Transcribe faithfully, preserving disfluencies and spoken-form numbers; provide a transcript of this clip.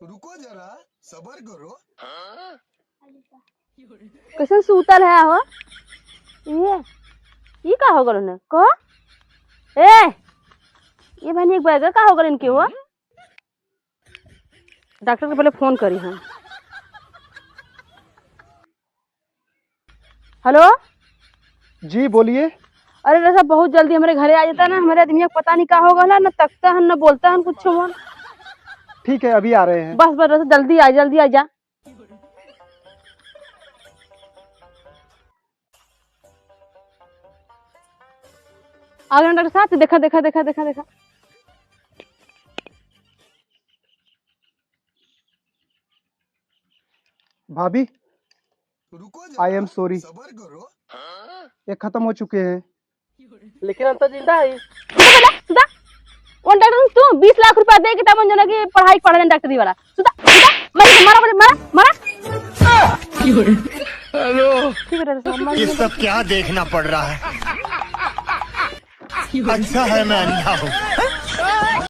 रुको जरा, सबर करो। कैसन सूतल है हो? ये, ये का हो गल ने? कहो। ए, ये बहनी एक बैग का हो गल इनके हो? डॉक्टर के पहले फोन करी हम। हेलो। जी, बोलिए। अरे डॉक्टर साहब, बहुत जल्दी हमरे घरे आ जाता ना, हमरे आदमी के पता नहीं का हो गल है, ना तकता हन, ना बोलता हन कुछ मन। ठीक है, अभी आ रहे हैं। बस, बस, बस, जल्दी आ, जल्दी आ जा। आ गए डॉक्टर साहब, देखा, देखा, देखा, देखा, देखा। भाभी, रुको जरा, I am sorry। सबर करो। ये खत्म हो चुके हैं। लेकिन हम तो जिंदा है। सुधा, सुधा, सुधा। कौन डॉक्टर तू? बीस लाख रुपया दे के तब जोना की पढ़ाई पढ़ लें डॉक्टरी वाला। सुधा, सुधा, मारा, मारा, मारा, मारा। हेलो। ठीक है डॉक्टर साहब, मैं ये सब क्या देखना पड़ रहा है? अच्छा है मैं अंधा हूँ।